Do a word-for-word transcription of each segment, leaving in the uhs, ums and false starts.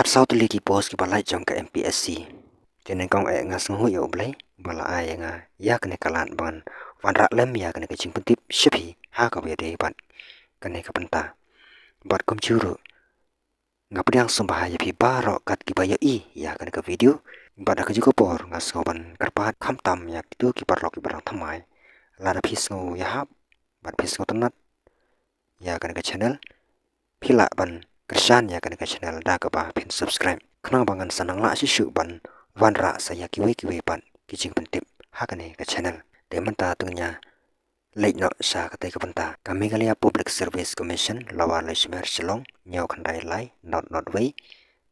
saw tylli ki post kiba lait jong ka M P S C. Te nyngkong eh nga sngewbha ïa U Blei ba la ai ïa nga ïa kane ka lad ban wanrah lem ïa kane ka jingpyntip sha phi ha kaba ïadei bad kane ka bynta. Bad kumjuh ruh nga pdiang sngewbha ïa phi baroh kat kiba ïohi ïa kane ka video. Bad ha kajuh ka por nga sngewbha ban kyrpad khamtam ïa kito ki paralok kiba dang thymmai. Lada phi sngew ïahap bad phi sngewtynnat ïa kane ka channel, phi lah ban kyrshan ïa kane ka channel da kaba phin subscribe, khnang ba ngan sa nang lah shuh shuh ban wanrah sa ïa kiwei kiwei pat ki jingpyntip ha kane ka channel. Te mynta to ngin ïa leit noh sha katei ka bynta. Ka Meghalaya Public Service Commission, Lower Leshimer, Shillong, hynñiew khyndai lai, not not wei,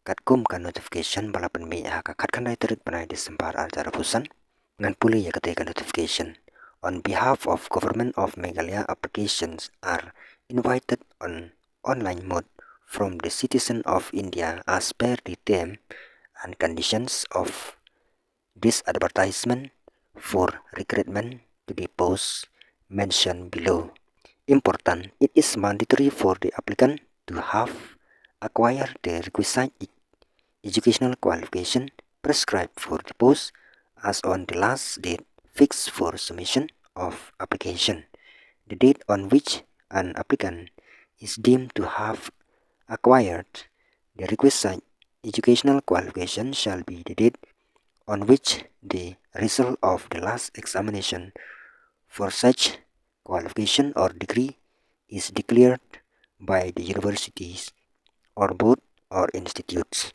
katkum ka notification ba la pynmih ha ka khatkhyndai tarik bnai December ar hajar arphew san. Ngan pule ïa katei ka notification. On behalf of Government of Meghalaya, applications are invited on online mode from the citizen of India as per the term and conditions of this advertisement for recruitment to the post mentioned below. Important, it is mandatory for the applicant to have acquired the requisite e-, educational qualification prescribed for the post as on the last date fixed for submission of application. The date on which an applicant is deemed to have acquired the requisite educational qualification shall be the date on which the result of the last examination for such qualification or degree is declared by the universities or board or institutes.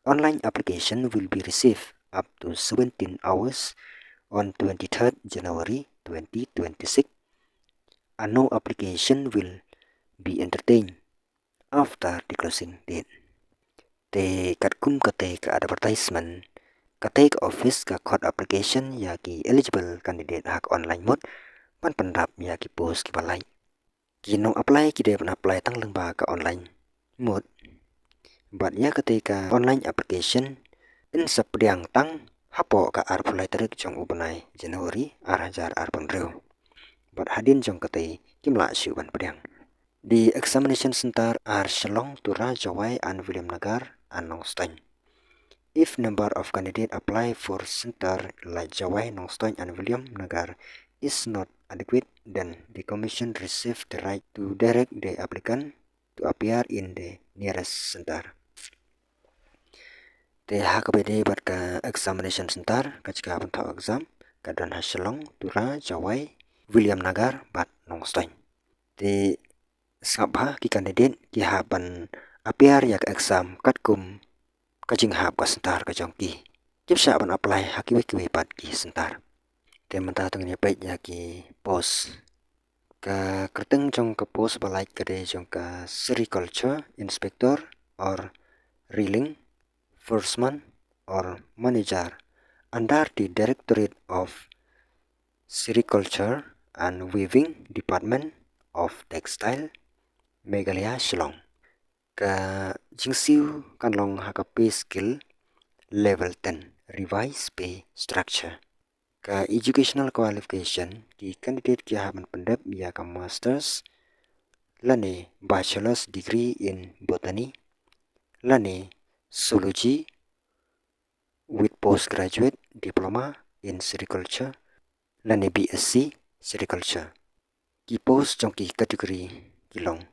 Online application will be received up to seventeen hours on twenty-third January twenty twenty-six, and no application will be entertained after the closing date. Te katkum katei ka advertisement, katei ka office ka khot application ïa ki eligible candidate ha ka online mode ban pyndap ïa ki post kiba lait. Ki nong apply ki dei ban apply tang lyngba ka online mode. Bad ïa katei ka online application yn sa pdiang tang hapoh ka arphew lai tarik jong u bnai January ar hajar arphew hynriew. Bad hadien jong katei kim lah shuh ban pdiang. The examination center are Shillong, Tura, Jowai and Williamnagar and Nongstoiñ. If number of candidate apply for center like Jowai, Nongstoiñ and Williamnagar is not adequate, then the commission receive the right to direct the applicant to appear in the nearest center. Te ha kaba ïadei bad ka examination center, ka jaka ban thaw exam ka don ha Shillong, Tura, Jowai, Williamnagar bad Nongstoiñ. Te sngap bha, ki candidate ki hap ban appear ïa ka exam katkum ka jinghap ka center ka jong ki. Kim shah ban apply ha kiwei kiwei pat ki center. Te mynta to ngin ïa peit ïa ki post. Ka kyrteng jong ka post ba lait ka dei jong ka sericulture inspector or reeling foreman or manager under the Directorate of Sericulture and Weaving, Department of Textile, Meghalaya, Shillong. Ka jingsiew kan long ha ka pay scale level ten, revised pay structure. Ka educational qualification, ki candidate ki hap ban pyndep ïa ka masters lane bachelor's degree in botany lane zoology with postgraduate diploma in sericulture lane B S c sericulture. Ki post jong ki category ki long: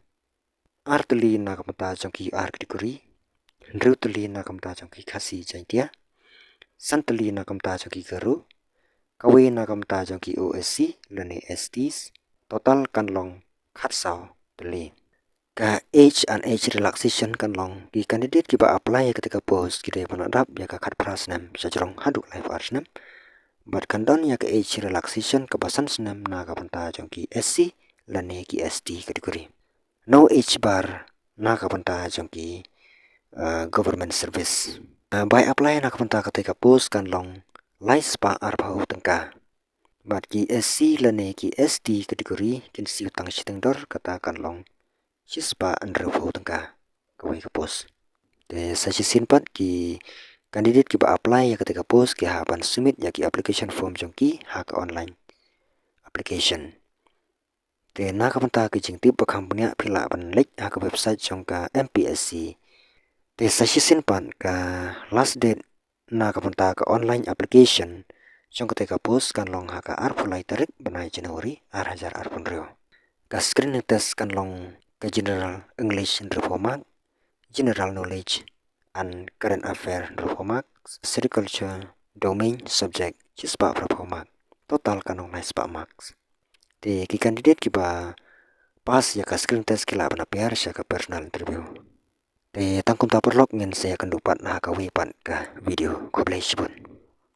ar tylli na ka bynta jong ki ar category, hynriew tylli na ka bynta jong ki Khasi Jaiñtia, san tylli na ka bynta jong ki Garo, kawei na ka bynta jong ki O S C lane S Ts, total kan long khatsaw tylli. Ka age and age relaxation kan long, ki candidate kiba apply ïa kata ka post ki dei ban dap ïa ka khatphra snem sha jrong haduh laiphew ar snem. Bad kan don ïa ka age relaxation kaba san snem na ka bynta jong ki S C lane ki S T category. No age bar na ka bynta jong ki, uh, government service. Uh, bai apply na ka bynta kata ka post kan long lai spah arphew tyngka. Bad ki S C lane ki S T category kin siew tang shiteng dor, kata kan long shispah hynriewphew tyngka kawei ka post. Te sa shisien pat ki candidate kiba apply ïa kata ka post ki hap ban submit ïa ki application form jong ki ha ka online application. Te na ka bynta ki jingtip ba kham bniah phi lah ban leit ha ka website jong ka M P S C Te sa shisien pat ka last date na ka bynta ka online application jong kata ka post kan long ha ka arphew lai tarik bnai January ar hajar arphew hynriew. Ka screening test kan long ka general English hynriewphew mark, general knowledge and current affair hynriewphew mark, sericulture, domain subject shispah phraphew mark. Total kan long lai spah marks. Te ki candidate kiba pass ïa ka screening test ki lah ban appear sha ka personal interview. Te tang kumta paralok, ngin sa ïakynduh pat ha kawei pat ka video. Khublei shibun.